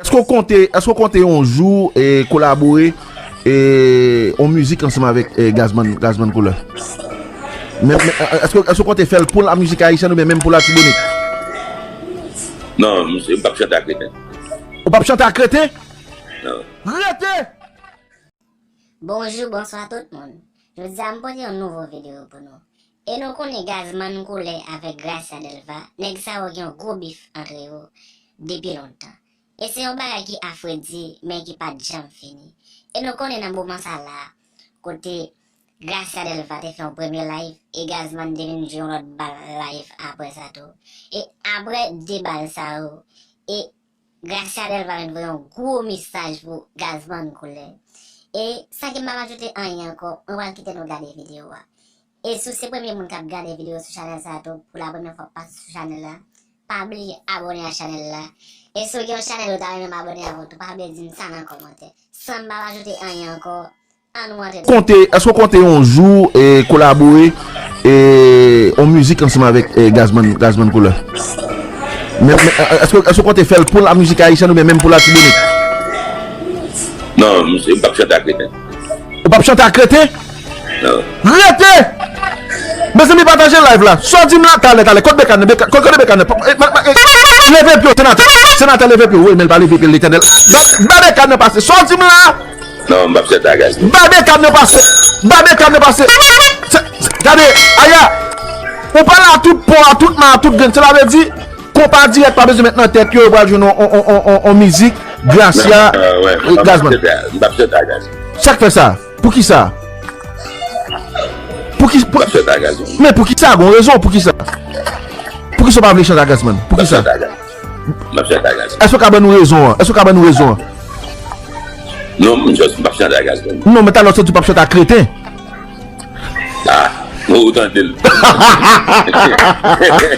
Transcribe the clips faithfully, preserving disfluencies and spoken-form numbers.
Èske w konte, èske w konte yon jou e kolabore e yon mizik ansanm avèk e Gazman, Gazman Koulè? Men, men, èske, èske w konte fè l pou la mizik ayisyèn oubyen menm pou Latibonit? Non, misye, m p ap chante ak kreten. Ou p ap chante ak kreten? Non. Rete! Bonjou, bonswa tout moun. Jodi a m pote yon nouvo videyo pou nou. E nou konnen Gazman Koulè avèk Gracia Delva, nèg sa yo gen yon gwo bif antre yo depi lontan. E se yon bagay ki a fredi, men ki pa t janm fini. E nou konnen nan moman sa la, kote Gracia Delva te fè yon premye live, e Gazman te vin jwe yon lòt bal live apre sa tou. E apre de bal sa yo, e Gracia Delva vin voye yon gwo mesaj pou Gazman Koulè. E san ke m pa ajoute anyen ankò, mwen pral kite nou gade videyo a. E si w se premye moun k ap gade videyo sou chanèl sa a tou, pou la premyè fwa w pase sou chanèl la, pa bliye abòne ak chanèl la. E si w gen yon chanèl ou ta renmen m abòne avè w tou, pa bliye di m sa nan kòmantè. San m pa ajoute anyen ankò, an nou antre. Konte, èske w konte yon jou e kolabore e yon mizik ansanm avèk e Gazman, Gazman Koulè? Men, men, èske, èske w konte fè l pou la mizik ayisyèn oubyen menm pou Latibonit? Non, misye, m p ap chante ak kreten. Ou p ap chante ak kreten? Non. Rete! Mezanmi, pataje live la. Sa w di m la, talè, talè. Kote Bekan nan? Bekan, kote Bekan nan? Pa- eh, ma- ma- eh, Leve pye w, senatè. Senatè, leve pye w. Wi, men l pa leve pye l, Letènèl. Ba- Ba Bekan nan pase. Sa w di m la? Non, m p ap chante ak Gazman. Ba Bekan nan pase. Ba Bekan nan pase. Se- se- Gade, Aya. Ou pale a tout pò, a tout ma, a tout grenn. Sela vle di, konpa dirèk pa bezwen met nan tèt yo, yo pral jwenn on, on, on, on, on mizik, Gracia, Ah, ouais, eh, Gazman. M p ap chante ak Gazman. Sa k fè sa? Poukisa? Pouki, M p ap chante ak Gazman. Men poukisa? Gon rezon poukisa? Poukisa w pa vle chante ak Gazman? M p ap Poukisa? chante ak Gazman. M p ap chante ak Gazman. Èske w ka ban nou rezon an? Èske w ka ban nou rezon an? Non, m just m p ap chante ak Gazman. Non, men talè w sot di w p ap chante ak kreten. Ah, ou tande l.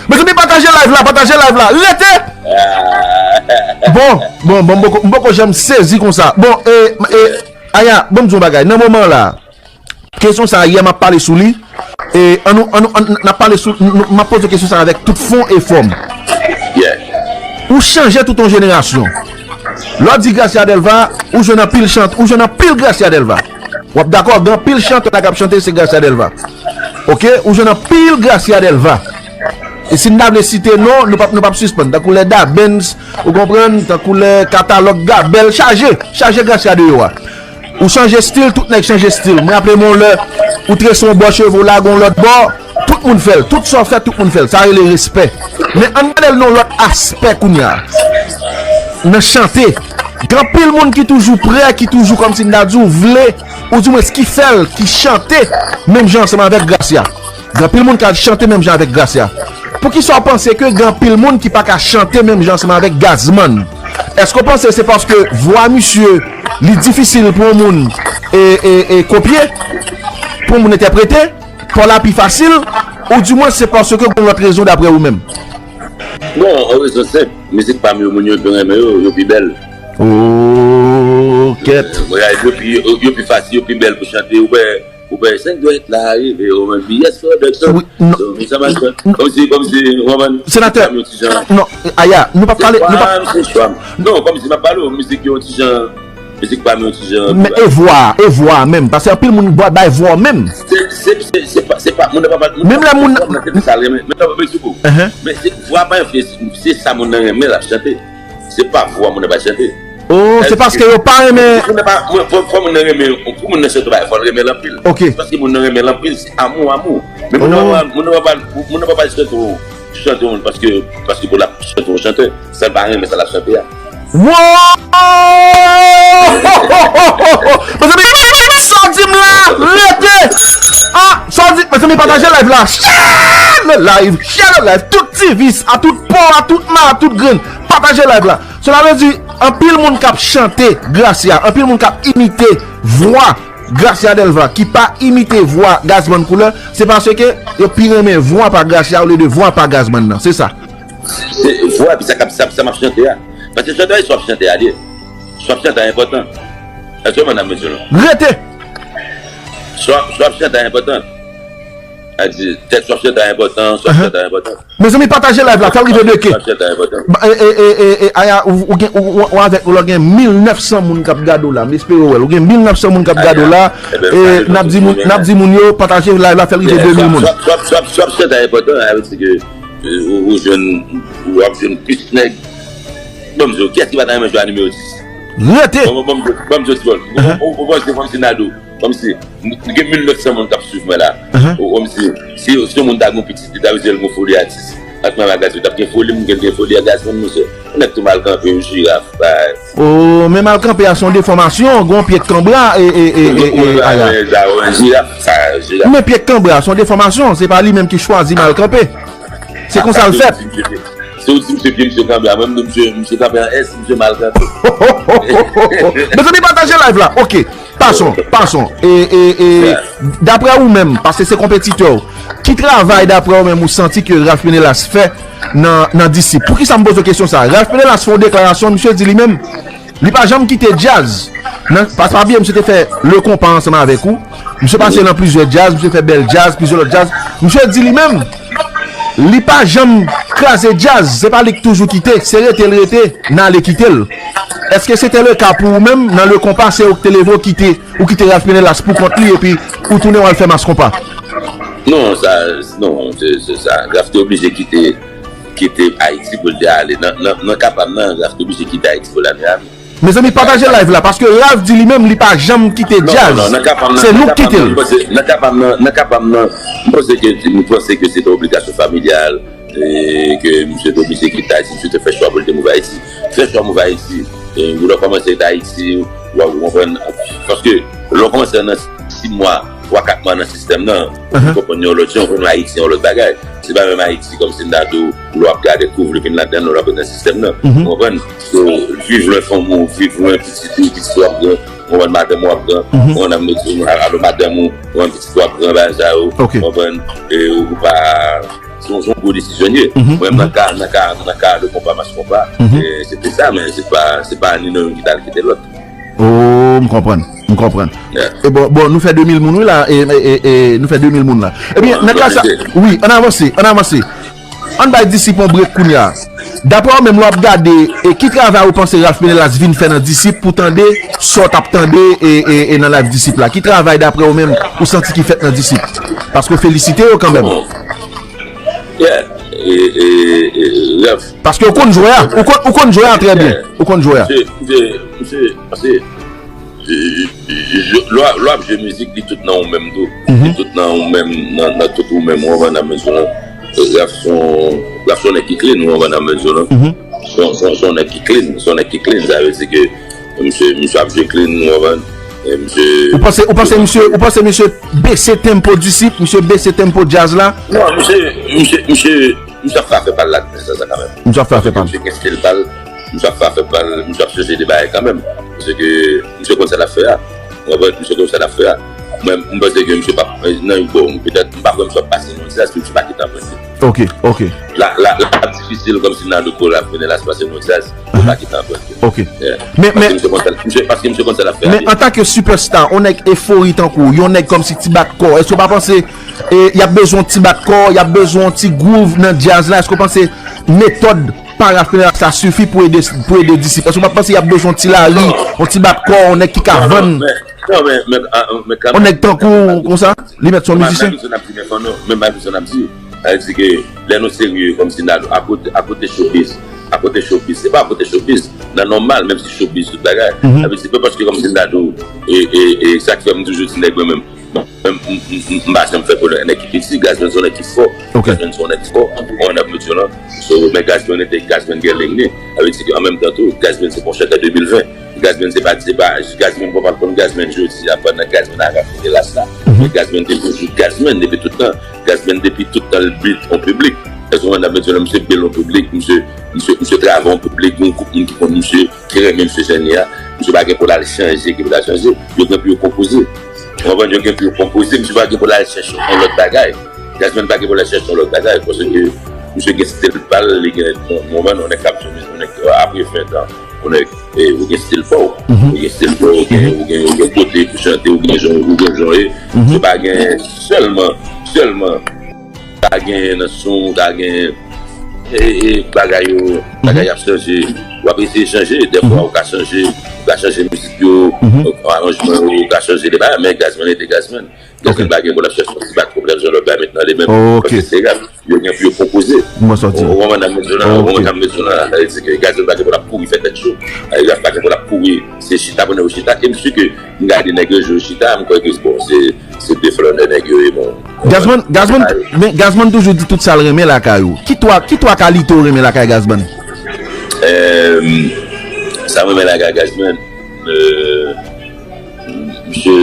Mezanmi, pataje live la, pataje live la. Rete! Bon, bon, bon, m poko, m poko janm sezi konsa. Bon, e, e, Aya, bon, m di yon bagay. Nan moman la, kesyon sa, yè m ap pale sou li. E, an nou, an nou, an, n ap pale sou, n- n- m ap poze kesyon sa avèk tout fon e fòm. Yeah. Ou chanje tout yon jenerasyon. Lè w di Gracia Delva, ou jwenn anpil chant, ou jwenn anpil Gracia Delva. W ap dakò, gen anpil chantè la k ap chante, se Gracia Delva. Oke, ou jwenn anpil Gracia Delva. E si n ta vle site non, nou p ap, nou p ap sispann. Tankou lè Da Benz, ou konprann, tankou lè katalòg Gabèl, chaje, chaje Gracia deyò a. Ou chanje stil, tout nèg chanje stil. Mwen raple m yon lè, ou trese yon bò cheve, w lage yon lòt bò, tout moun fè l. Tout sa w fè, tout moun fè l. Sa rele respè. Men ann gade l nan yon lòt aspè kounye a. Nan chante. Gen anpil moun ki toujou prè, ki toujou kòmsi m ta di w vle, ou dimwens ki fè l, ki chante menm jan ansanm avèk Gracia. Gen anpil moun k al chante menm jan avèk Gracia. Poukisa w panse ke gen anpil moun ki pa ka chante menm jan ansanm avèk Gazman? Èske w panse se paske vwa misye li difisil pou yon moun e, e, e kopye, pou yon moun entèprete, pa w la pi fasil, ou dimwens se paske gen lòt rezon daprè ou menm? Bon, yon rezon senp, mizik pa m yo, moun yo pi renmen yo, yo pi bèl. Oh, kèt. Yo pi, yo, yo pi fasil, yo pi bèl pou chante. Ou wè, ou wè, senk dwèt la rive, ou menm biyè sou dòk. Wi, non. Donk, sa mache. Kòmsi, kòmsi, ou konprann? Senatè, Sa m yon ti jan. Non, Aya, nou p ap pale, nou p ap Se chwa m, se chwa m. Non, kòmsi m ap pale w, mizik yo yon ti jan, mizik pa m yon ti jan. Men e vwa, e vwa menm, paske anpil moun bò bay vwa menm. Se, se, se, se pa, se pa, moun nan pa, moun Menm lè moun nan, nan tete sa l renmen, men nan pa bezwen pou. Ehe. Men se vwa pa yon fye, se sa moun nan renmen l ap chante. Se pa vwa moun nan pa chante. Oh, se paske yo pa renmen. Moun nan pa, moun, fò, fò moun nan renmen, pou moun nan chante bay, fò l renmen l anpil. Ok. Se paske moun nan renmen l anpil, se amou, amou. Men moun nan Oh. pa, moun nan pa, moun nan pa bay chante, chante moun paske, paske pou l ap chante yon chantè, sa l pa renmen sa l ap chante a. Wow! Mezanmi, sa w di m la, rete! Ah, sa w di, mezanmi, pataje live la. Share le live, share le live. Tout ti vis, a tout pò, a tout ma, a tout grenn. Pataje live la. Sela vle di, anpil moun k ap chante Gracia, anpil moun k ap imite vwa Gracia Delva, ki pa imite vwa Gazman Koulè, se paske yo pi renmen vwa pa Gracia olye de vwa pa Gazman nan. Se sa. Se vwa, epi sa k ap, sa, sa m ap chante a. Paske chante a, e sa w ap chante a li ye. Sa w ap chante a enpòtan. Èske w konprann sa m vle di w la? Rete! Sa w ap, sa w ap chante a enpòtan. A di, tèt sòsyè ta enpòtan, sòsyè ta enpòtan. Mezanmi, pataje live la, fè l rive de ke. Sòsyè ta enpòtan. Ba, e, e, e, e, e, Aya, ou, ou gen, ou, ou, ou avèk nou la, gen mil nèf san moun k ap gade w la. M espere w wè l. Ou gen mil nèf san moun k ap gade w la. Aya, e, n ap di moun, n ap di moun yo, pataje live la, fè l rive de mil moun. Sòsyè ta enpòtan, a vle di ke, e, ou, ou jwenn, w ap jwenn plis nèg. Ban m di w, kiyès ki pa ta renmen jwe a nimewo dis? Rete! Ban m, ban m, ban m di w ti bòl. Ou, ou, ou panse kòmsi Nado, kòmsi, nou gen mil nèf san moun k ap swiv mwen la. Ou, kòmsi, si, si yon moun ta gen pitit, li ta vle di l gen foli atis. Ak mwen, Gazman, t ap gen foli, m gen, gen foli a Gazman, monchè. Nèg tou mal kanpe, yon jiraf, bay. O, men mal kanpe a se yon defòmasyon, gen yon pye k kanbre a, e, e, e, e, e, Aya. Jiraf, sa, jiraf. Men pye k kanbre a se yon defòmasyon, se pa li menm ki chwazi mal kanpe. Se konsa l fèt. Si w di misye pye misye kanpe a, mwen m di misye, misye kanpe an S, misye mal kanpe. Mezanmi, pataje live la. Ok. Pason, pason. E, e, e, daprè ou menm, paske se konpetitè w, ki travay daprè ou menm ou santi ke Ralph Ménélas fè nan, nan Disip? Poukisa m poze w kesyon sa? Ralph Ménélas fè yon deklarasyon, misye di li menm, li pa janm kite djaz. Nan, pa, pa bliye, misye te fè Le Konpa ansanm avèk ou. Misye pase nan plizyè djaz, misye fè Bèl Djaz, plizyè lòt djaz. Misye di li menm, li pa janm kraze djaz, se pa li k toujou kite, se rete l rete, n ale kite l. Èske se te le ka pou ou menm, nan Le Konpa, se ou k te leve w kite, ou kite Ralph Ménélas pou kont li, epi ou tounen w al fè Mass Konpa? Non, sa, non, se, se sa. Ralph te oblije kite, kite Ayiti pou l te ale. Nan, nan, nan ka pa m nan, Ralph te oblije kite Ayiti pou l al Miami. Mezanmi, pataje live la, paske Ralph di li menm, li pa janm kite djaz. Se nou k kite l. Nan ka pa m nan, nan ka pa m nan, nan ka pa m nan, m panse ke, m panse ke se te obligasyon familyal, e ke misye te oblije kite Ayiti, misye te fè chwa pou l te move Ayiti. Fè chwa move Ayiti, e, ou lè w kòmanse rete Ayiti, w ap konprann, paske lè w kòmanse nan sis mwa, twa, kat mwa nan sistèm nan, ou vin konprann yon lòt jan, ou konn Ayiti yon lòt bagay. Se pa menm Ayiti kòmsi m ta di w, lè w ap gade kouv li vin ladan l, lè w ap ret nan sistèm nan. Ou konprann? So, viv lwen fanmi w, viv lwen pitit ou, pitit ou ap gran, ou konprann, madanm ou ap gran, ou konprann, ap met sou, alo madanm ou, ou konprann, pitit ou ap gran, bagay sa yo, ou konprann, e ou pa, se yon, se yon gwo desizyon l ye. Mwen, nan ka, nan ka, nan ka Le Konpa, Mass Konpa, e, se te sa, men se pa, se pa ni nan youn ki t al kite lòt. Oh, m konprann, m konprann. E bon, bon, nou fè de mil moun, wi, la, e, e, e, e, nou fè de mil moun, la. Ebyen, nan ka sa, wi, ann avanse, ann avanse. Ann bay Disip yon brek kounye a. Daprè w menm, lè w ap gade, e ki travay ou panse Ralph Ménélas vin fè nan Disip pou tande sa w t ap tande, e, e, e nan live Disip la? Ki travay, daprè w menm, ou santi ki fèt nan Disip? Paske w felisite yo kanmenm. Yeah. E, e, e, Ralph. Paske ou konn jwè a. Ou konn, ou konn jwè a trè byen. Ou konn jwè a. Misye, misye, misye, paske, e, e, e, lè w ap, lè w ap jwe mizik, li tout nan ou menm tou. Li tout nan ou menm, nan, nan tout ou menm, ou konprann, nan mezi lan. Ralph se yon, Ralph se yon nèg ki clean, ou konprann, nan mezi lan. Se yon, se yon, se yon nèg ki clean, se yon nèg ki clean, sa vle di ke misye, misye ap jwe clean, ou konprann. E misye... Ou panse, ou panse misye, ou panse misye bese tempo Disip, misye bese tempo djaz la? Non, misye, misye, misye, misye ap fè afè pa l ladan sa, sa kanmenm. Misye ap fè afè pa l. Misye gen stil pa l, misye ap fè afè pa l, misye ap chèche de bagay kanmenm. Paske misye konn sa l ap fè a. Ou konprann? Misye konn sa l ap fè a. Mwen, m panse ke misye p ap, nan, bon, petèt, m pa kwè misye ap pase nan yon djaz, misye pa kite anprann li. Ok, ok. La, la, la ap difisil kòmsi nan de kola vini la se pase nan yon djaz, misye pa kite anprann li. Ok. Yeah. Men, men, paske misye konn sa, misye, paske misye konn sa l ap fè a byen. Men antanke sipèsta, yon nèg efori tankou w, yon nèg kòmsi Ti Bat Kò, èske w pa panse, e, y ap bezwen yon Ti Bat Kò, y ap bezwen yon ti groove nan djaz la? Èske w panse metòd pa Ralph Ménélas sa sifi pou ede, pou ede Disip? Èske w pa panse y ap bezwen yon Ti Lari, yon Ti Bat Kò, yon nèg ki ka vann? Non, men, men, men, men kanmenm, yon nèg tankou w konsa, li mèt se yon mizisyen? Men Michael Jackson ap di, men fò nou, men Michael Jackson ap di, sa vle di ke lè nou serye, kòmsi Nado, akote, akote showbiz, akote showbiz, se pa akote showbiz, nan nòmal, menm si showbiz tout bagay. Sa vle di, se pa paske kòmsi Nado, e, e, e, sa k fè m toujou di nèg mwen menm, m, m, m, m, m pa janm fè pwoblèm nèg ki piti, Gazman se yon nèg ki fò, Gazman se yon nèg ki fò, ou konprann, nan medyo lan. So, men Gazman rete Gazman, gen liy li. Sa vle di ke an menm tan tou, Gazman se pwofesè de mil ven. Gazman se pa, se pa, Gazman, ou pa konn Gazman jodi a, pandan Gazman a Ralph Ménélas la. Men Gazman te toujou Gazman depi tout tan. Gazman depi tout tan l build yon piblik. Èske w konprann, nan medyo lan, misye build yon piblik, misye, misye, misye travay yon piblik, yon gwoup moun ki konn misye, ki renmen misye jan li a. Misye pa gen pou l al chanje, ki pou l al chanje. Yo gen pou yo konpoze. Ou konprann, yo gen pou yo konpoze, misye pa gen pou l al chèche yon lòt bagay. Gazman pa gen pou l al chèche yon lòt bagay, paske misye gen stil pa l, li gen, ou konprann, yon nèg k ap jwe mizik, yon nèg, apre ven tan, Ou nèg, e, ou gen stil pa w. Ou gen stil pa w, ou gen, ou gen, ou gen kote pou chante, ou gen jan, ou gen jan e. Se pa gen sèlman, sèlman, pa gen nan son, ou ta gen, e, e, bagay yo, bagay ap chanje. W ap eseye chanje, dèfwa ou ka chanje, ou ka chanje mizik yo, aranjman yo, ou ka chanje de bagay, men Gazman rete Gazman. Gazman pa gen pou l ap chèche yon ti bak pwoblèm jan lòt bagay met nan li menm. Paske se rap, yo gen pou yo konpoze. Ou konprann sa m vle di w la? Ou konprann sa m vle di w la? Sa vle di ke Gazman pa gen pou l ap kouri fè tèt cho. Rap pa gen pou l ap kouri. Se chita pou nèg yo chita. E m si ke m gade nèg yo jwe yo chita, m kwè ke bon, se, se de flannè nèg yo ye, bon. Gazman, Gazman, men Gazman toujou di tout sa l renmen lakay ou. Ki twa, ki twa kalite w renmen lakay Gazman? Sa m renmen lakay Gazman, misye,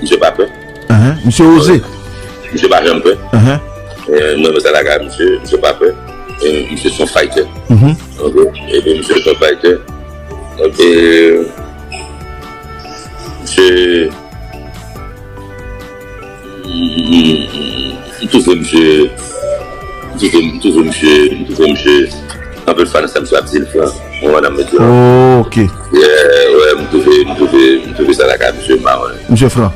misye pa pè. Misye oze. Misye pa janm pè. Mwen, mwen sa lakay misye, misye pa pè. Misye se yon fighter. Ok? Epi misye se yon fighter. Epi misye, m twouve misye, m twouve, m twouve misye, m twouve misye, anpil fwa nan sa misye ap di l fran. Mwen, madanm mwen di la. Ok. Yeah, wè, m twouve, m twouve, m twouve sa lakay misye mawen. Misye fran.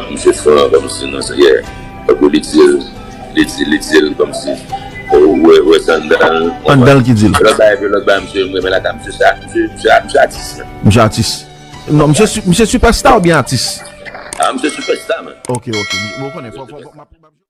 Misye fran, kòmsi nan sa, yeah. Tankou li di l, li di, li di l kòmsi, wè, wè, se anndan l. Anndan l ki di l. Lòt bagay, lòt bagay, misye, m renmen lakay misye, se misye, misye, misye atis, man. Misye atis. Non, misye, misye sipèsta oubyen atis? Ah, misye sipèsta, man. Ok, ok. Bon, konnen, fò, fò, fò, m ap